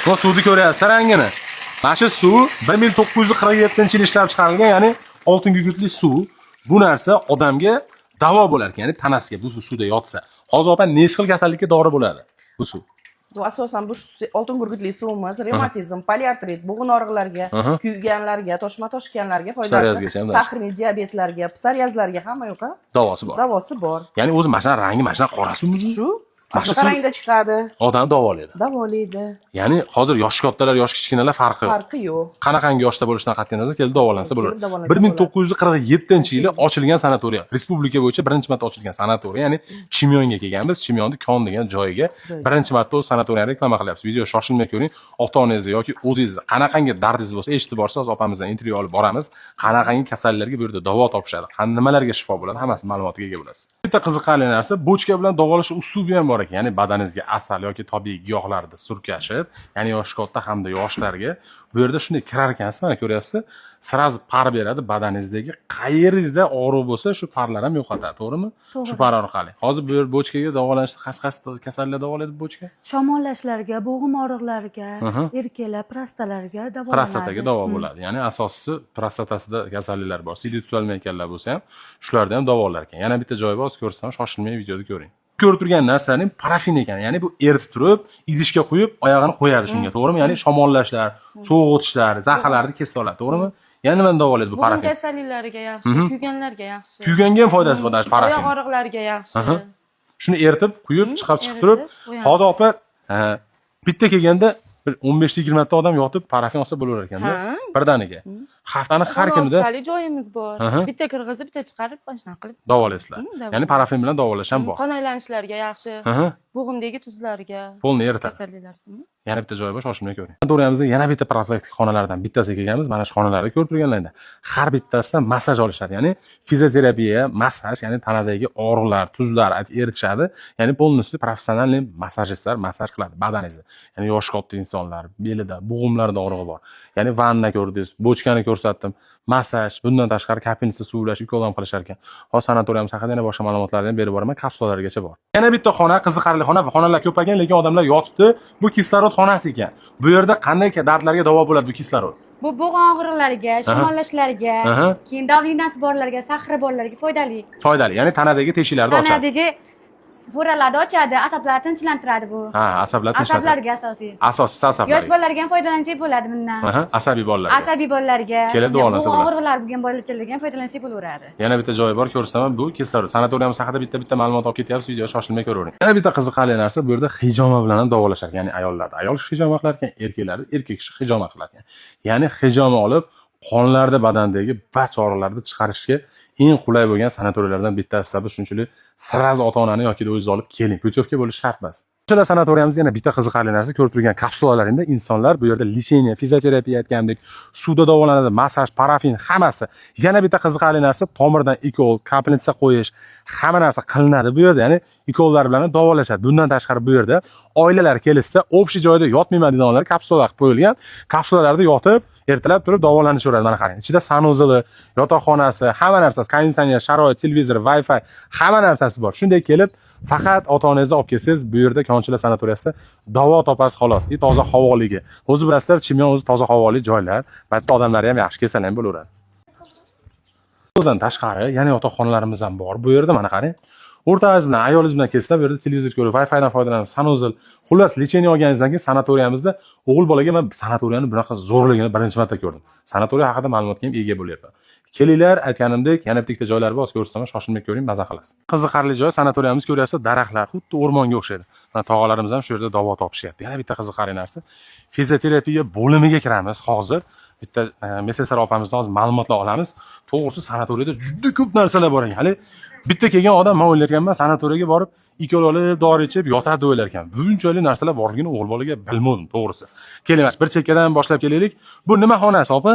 Bu suvni ko'ryapsiz rangini. Mana shu suv 1947-yil ishlab chiqarilgan, ya'ni oltin gugurtli suv. Bu narsa odamga davo bo'lar ekan, ya'ni tanasiga bu suvda yotsa. Hozir, opa, necha xil kasallikka dori bo'ladi bu suv? Bu asosan bu oltin gurgutli suvimiz revmatizm, poliartrit, bo'g'in og'riqlarga, kuyganlarga, toshma toshganlarga foydasi, Psoriazgacha ham даже. Сахарный diabetlarga, psoriazlarga, hamma yoqqa Davosi bor. Davosi bor. Ya'ni o'zi mana shunaqa rangi, mana shunaqa qora suvmi bu? Shu Mana shu shunaqa suv rangda chiqadi. Odamni davolaydi. Davolaydi. Ya'ni hozir yoshi kattalar, yoshi kichkinalar farqi yo'q. Farqi yo'q. Qanaqangi yoshda bo'lishidan qat'iy nazar kelib davolansa bo'ladi. Kelib davolansa. 1947-yili ochilgan sanatoriya, respublika bo'yicha birinchi marta ochilgan sanatoriya, ya'ni Chimyonga kelganmiz. Chimyonni Kon degan joyiga birinchi marta o'z sanatoriyani reklama qilyapmiz. Video shoshilmay ko'ring. Ota onangizni yoki o'zingizni qanaqangi dardingiz bo'lsa, eshitib borsa, hozir opamizdan intervyu olib boramiz. Qanaqangi kasalliklarga bu yerda davo topishadi, nimalarga shifo bo'ladi, hammasi ma'lumotiga ega bo'lasiz. Bitta qiziqarli narsa, bochka bilan davolash uslubi ham bor ekan. Ya'ni badaningizga asal yoki tabiiy giyohlarni surkashib, ya'ni yoshi katta hamda yoshlarga bu yerda shunday kirar ekansiz, mana ko'ryapsiz, сразу пар beradi. Badaningizdagi qayeringizda og'riq bo'lsa, shu пар lar ham yo'qotadi, to'g'rimi? To'g'ri. Shu пар orqali. Hozir bu yer bochkaga davolanishda qaysi qaysi kasallar davolaydi bochka? Shamollashlarga, bo'g'im og'riqlariga, erkaklar prostatalarga davolanadi. Prostataga davo bo'ladi. Ya'ni asosiysi prostatasida kasalliklar bor, siydik tutolmayotganlar bo'lsa ham, shularda ham davolar ekan. Yana bitta joyi bor, hozir ko'rsatam, shoshilmay videoda ko'ring. Ko'rib turgan narsaning parafin ekan, ya'ni bu eritib turib, idishga quyib, oyog'ini qo'yadi shunga, to'g'rimi? Ya'ni shamollashlar, sovuq o'tishlar, zaharlarni kesib oladi, to'g'rimi? Yana nimani davolaydi bu Bo'g'in parafin? Kasalliklariga yaxshi, kuyganlarga yaxshi. Kuyganga ham foydasi bor даже parafin. Oyoq og'riqlariga yaxshi. Shuni eritib quyib, chiqarib chiqib turib. Eritib qo'yamiz. Hozir, opa, bitta kelganda bir 15-20 ta odam yotib parafin olsa bo'laverar ekanda birdaniga, haftani har kunida. 16talik joyimiz bor. Bitta kirgizib, bitta chiqarib, mana shunaqa qilib. Davolaysizlar. Davolash. Ya'ni parafin bilan davolash ham bor. Qon aylanishlariga yaxshi. Bo'g'imdagi tuzlarga, Полный eritadi. Kasalliklarga. Yana bitta joyi bor, shoshilmay ko'ring. Sanatoriyamizda yana bitta profilaktik xonalardan bittasiga kelganmiz. Mana shu xonalarda ko'rib turganlaringda har bittasida massaj olishadi. Ya'ni fizioterapiya, massaj, ya'ni tanadagi og'riqlar, tuzlar eritishadi. Ya'ni полностью профессиональный massajistlar massaj qiladi badaningizni. Ya'ni yoshi katta insonlar, belida, bo'g'imlarida og'rig'i bor. Ya'ni vanna ko'rdingiz, bochkani ko'rsatdim. Massaj, bundan tashqari капельница, suvlash, ukol ham qilishar ekan. Hozir sanatoriyamiz haqida yana boshqa ma'lumotlarni ham berib boraman, kapsulalargacha bor. Yana bitta xona, qiziqarli xona, xonalar ko'paygan, lekin odamlar yotibdi. Bu kislorod xonasi ekan. Bu yerda qanday dardlarga davo bo'ladi bu kislorod? Bu bo'g'in og'riqlariga, shamollashlarga, keyin давление si borlarga, сахар i borlarga foydali. Foydali, ya'ni tanadagi teshiklarni ochadi. Tanadagi furalarni ochadi, asablarni tinchlantiradi bu. Ha, asablar tinchlantiradi. Asablarga asosiy. Asosiysi asablar. Yosh bolalarga ham foydalansak bo'ladi bundan. Asabiy bolalarga. Asabiy bolalarga, Kelib davolansa bo'g'in bo'ladi. og'riqlari bo'lgan bolalarga ham foydalansak bo'laveradi. Yana bitta joyi bor, ko'rsataman. Bu kislorod. Sanatoriyamiz haqida bitta-bitta ma'lumot olib ketyapmiz, video shoshilmay ko'ravering. Yana bitta qiziqarli narsa, bu yerda hijoma bilan ham davolashar ekan. Ya'ni ayollarda ayol kishi hijoma qilar ekan, erkaklarda erkak kishi hijoma qilar ekan. Ya'ni hijoma olib, qonlarda, badandagi barcha og'riqlarni chiqarishga eng qulay bo'lgan sanatoriylardan bittasi. Bu shunchalik сразу ota-onani yoki o'zingizni olib keling. Путёвка bo'lishi shart emas. O'shalar sanatoriyamizda yana bitta qiziqarli narsa, ko'rib turgan kapsulalaringda insonlar bu yerda лечение, fizioterapiya aytgandek, suvda davolanadi, massaj, parafin, hammasi. Yana bitta qiziqarli narsa, tomirdan ukol, капельница qo'yish, hamma narsa qilinadi bu yerda. Ya'ni ukollar bilan ham davolashadi. Bundan tashqari bu yerda oilalar kelishsa, общий joyda yotmayman deydiganlar kapsulalar qilib qo'yilgan. Kapsulalarda yotib, ertalab turib davolanishaveradi. Mana qarang, ichida санузел i, yotoqxonasi, hamma narsasi, konditsioner, sharoit, televizor, Wi-Fi, hamma narsasi bor. Shunday kelib, faqat ota onangizni olib kelsangiz, bu yerda Konchilar sanatoriyasida davo topasiz xolos. И toza havoligi. O'zi bilasizlar, Chimyon o'zi toza havoli joylar. Bu yerda odamlari ham yaxshi, kelsalar ham bo'laveradi. Bundan tashqari yana yotoqxonalarimiz ham bor. Bu yerda mana qarang. O'rtog'ingiz bilan, ayolingiz bilan kelsa, bu yerda televizor ko'rib, Wi-Fidan foydalanib, санузел, xullas, лечение olganingizdan keyin sanatoriyamizda o'g'il bolaga, man sanatoriyani bunaqa zo'rligini birinchi marta ko'rdim. Sanatoriya haqida ma'lumotga ham ega bo'lyapman. Kelinglar, aytganimdek, yana bitta ikkita joylar bor, hozir ko'rsataman, shoshilmay ko'ring, maza qilasiz. Qiziqarli joy sanatoriyamiz, ko'ryapsiz, daraxtlar xuddi o'rmonga o'xshaydi. Mana tog'alarimiz ham shu yerda davo topishyapti. Yana bitta qiziqarli narsa, fizioterapiya bo'limiga kiramiz hozir. Bitta медсестра opamizdan hozir ma'lumotlar olamiz. To'g'risi, sanatoriyada juda ko'p narsalar bor ekan. Hali bitta kelgan odam, man o'ylarkanman, sanatoriyaga borib ukol olib, dori ichib yotadi deb o'ylar ekan. Bunchalik narsalar borligini o'g'il bolaga bilmadim, to'g'risi. Keling, mana bir chekkadan boshlab kelaylik. Bu nima xonasi, opa?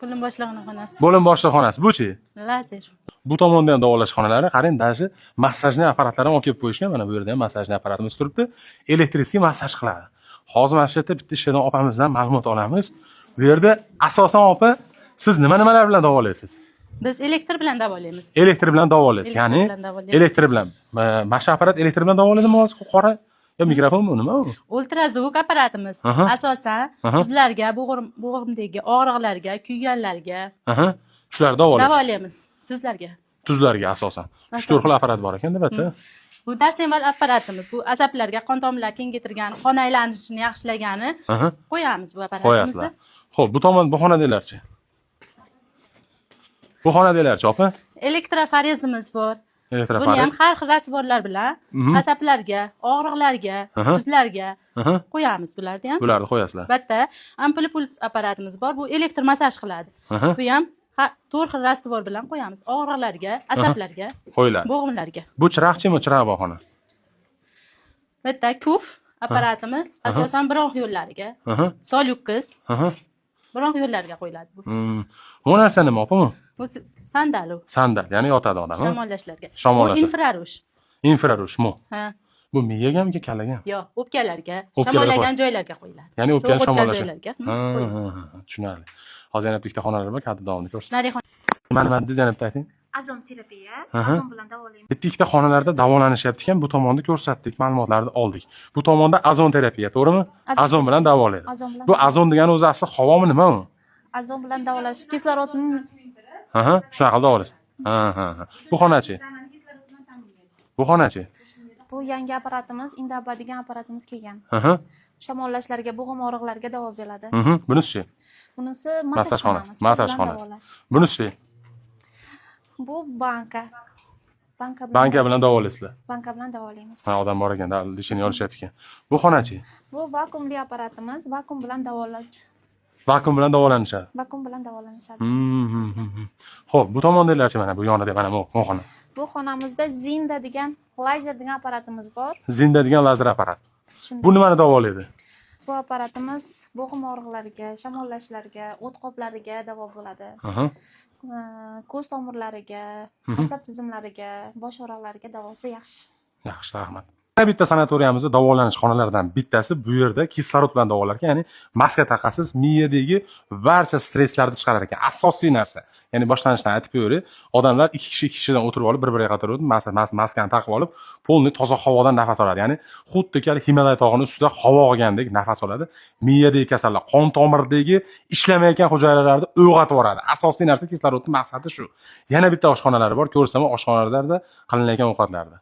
Bo'lim boshlig'ini xonasi. Bo'lim boshliq xonasi. Bu-chi? Lazer. Bu tomonda ham davolash xonalari. Qarang, даже массажный apparatlar ham olib kelib qo'yishgan. Mana bu yerda ham массажный apparatimiz turibdi. Электрический massaj qiladi. Hozir mana shu yerda bitta ishlaydigan opamizdan ma'lumot olamiz. Bu yerda asosan, opa, siz nima nimalar bilan davolaysiz? Biz elektr bilan davolaymiz. Elektr bilan davolaysiz. Elektr Ya'ni bilan davolaymiz. Elektr bilan. Mana shu apparat elektr bilan davolaydimi hozir, qora? Yo, mikrofon bu, nima u? Ultrazvuk apparatimiz. Asosan tuzlarga, bo'g'imdagi og'riqlarga, kuyganlarga Shularni davolasiz. davolaymiz. Tuzlarga. Tuzlarga asosan. 3-4 xil apparat bor ekan, albatta. Bu darsenval apparatimiz. Bu asablarga, qon tomirlar kengaytirgani, qon aylanishini yaxshilagani qo'yamiz bu apparatimizni. Qo'yasizlar. Xo'p, bu tomon, bu xonadagilarchi? Bu xonadagilarchi, opa? Elektroforezimiz bor. Buni Elektroforez. ham har xil rasvorlar bilan asablarga, og'riqlarga, tuzlarga qo'yamiz bularni ham. Bularni qo'yasizlar. Albatta, amplipuls apparatimiz bor. Bu elektr massaj qiladi. Bu ham to'rt xil rastvor bilan qo'yamiz. Og'riqlarga, asablarga, Qo'yiladi. bo'g'imlarga. Bu chiroqchi, chiroq bor xona. Bitta kuf apparatimiz asosan bronx yo'llariga, solyukkiz bronx yo'llariga qo'yiladi bu. Bu narsa nima, opa bu? Bu sandalu, Sandal, ya'ni yotadi odam. Ha? shamollashlarga. Shamollashlar. Bu infrarush. Infrarush mu? Ha, Bu miyagami, kallagami? yo'q, o'pkalarga, O'pkalarga shamollagan joylarga qo'yiladi. Ya'ni o'pkani Sovuq o'tgan shamollashi. joylarga. Ha, Qo'yiladi. ha, ha, tushunarli. Hozir yana bitta xonalar bor, kadr davomida ko'rsataman. Nariga Mana mana yana bitta ayting. Azon terapiya, azon bilan davolaymiz. Bitta ikkita xonalarda davolanishyapti ekan, bu tomonda ko'rsatdik, ma'lumotlarni oldik. Bu tomonda azon terapiya, to'g'rimi? Azon bilan davolaydi. Azon bilan. Bu azon degani o'zi asli havomi, nima u? Azon bilan davolash kislorodni Ha, shunaqa qilib davolaysiz. Ha. Bu xonachi? Bu xonachi? Bu yangi apparatimiz, Indaba degan apparatimiz kelgan. Shamollashlarga, bo'g'im og'riqlariga davo beradi. Bunisi-chi? Bunisi Massaj massaj xonasi. xonamiz. Massaj Qo'l bilan xonasi. davolash. Bunisi-chi? Bu banka. Banka bilan Banka bilan davolaysizlar. Banka bilan davolaymiz. Ha, odam bor ekan, dishini olishyapti ekan. Bu xonachi? Bu vakuumli apparatimiz, vakuum bilan davolash. Vakuum bilan davolanishadi. Vakuum bilan davolanishadi. Xo'p, bu tomondagilarchi, mana bu yonida mana bu xona. Bu xonamizda Zinda degan lazer degan apparatimiz bor. Zinda degan lazer apparat. Shunda Bu nimani davolaydi? bu apparatimiz bo'g'im og'riqlariga, shamollashlarga, o't qoplariga davo bo'ladi. Ko'z tomirlariga, asab tizimlariga, bosh og'riqlariga davosi yaxshi. Yaxshi, rahmat. Yana bitta sanatoriyamizda davolanish xonalaridan bittasi, bu yerda kislorod bilan davolar ekan, ya'ni maska taqasiz, miyadagi barcha stresslarni chiqarar ekan. Asosiy narsa. Ya'ni boshlanishdan aytib qo'yaylik, odamlar ikki kishi ikki kishidan o'tirib olib, bir-biriga qator o'tirib, maskani taqib olib, polni toza havodan nafas oladi. Ya'ni xuddi Himalay tog'ini ustida havo olgandek nafas oladi. Miyadagi kasallar, qon tomirdagi ishlamayotgan hujayralarni uyg'otib yuboradi. Asosiy narsa kislorodning maqsadi shu. Yana bitta oshxonalari bor, ko'rsam oshxonalarda qilinayotgan ovqatlarda.